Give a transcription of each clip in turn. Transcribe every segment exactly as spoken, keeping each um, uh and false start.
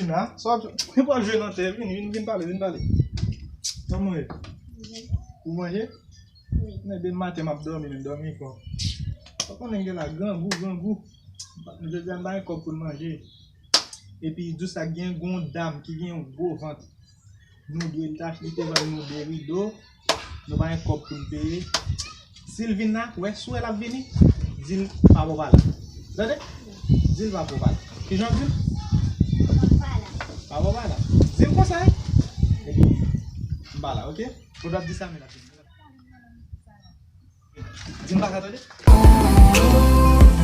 Nan, sa w ap jwe nan tè, vin, vin, vin pale, vin pale. Kòman w ye? Ou manje? Wi. Men depi maten m ap dòmi, men dòmi fò. Ou konnen gen la grangou, grangou. Jodi a m pa gen kòb pou n manje. Epi di sa gen yon dam ki gen yon gwo vant. Nou dwe l te achte, li te vann nou de rido. Nou pa gen kòb pou n peye. Si l vin la, wè, si w wè l ap vini, di l pa bo pa la. Tande? Di l pa bo pa la. Kijan w di l? Pa bo pa la. Di l konsa, wi. Epi, m pa la, oke? Ou dwe ap di sa, men l ap vini. Di m pa ka tande?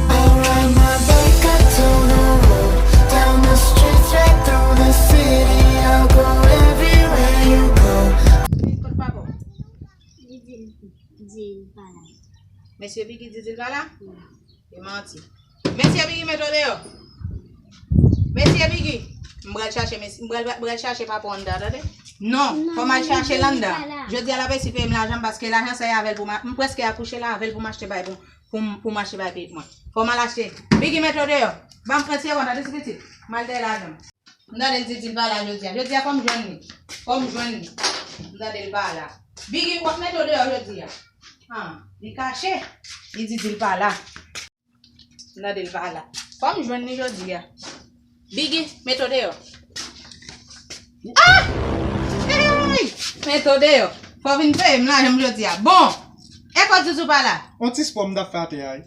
Alright, my baby, got to the road. Down the streets, right through the city. I'll go everywhere you go. Kot papa w? Li di l, di l pa la. Mesye Biggy di, di l pa la? Wi. E manti. Mesye Biggy, mete w deyò. Mesye Biggy, m pral chache, mes- m pral, pral chache papa w anndan, tande? Non, fò m al chache l anndan. Jodi a l ap resi peye m lajan m paske lajan sa e avè l pou m a- m prèske akouche la avè l pou m achte bay pou, pou, m- pou m achte bay pitit mwen. Fò m al achte. Biggy, mete w deyò. Ban m trant segonn, tande ti pitit. M al dèyè lajan m. M tande l di, di l pa la jodi a. Jodi a fò m jwenn li. Fò m jwenn li. M tande l pa la. Biggy, w ap mete w deyò jodi a. Ah, li kache. Li di, di l pa la. M tande l pa la. Fò m jwenn li jodi a. Biggy, mete w deyò. Ah! Hey! Mete w deyò. Fò w vin peye m lajan m jodi a. Bon! E kò Zuzu pa la? On ti spò m t ap fè atè a, wi.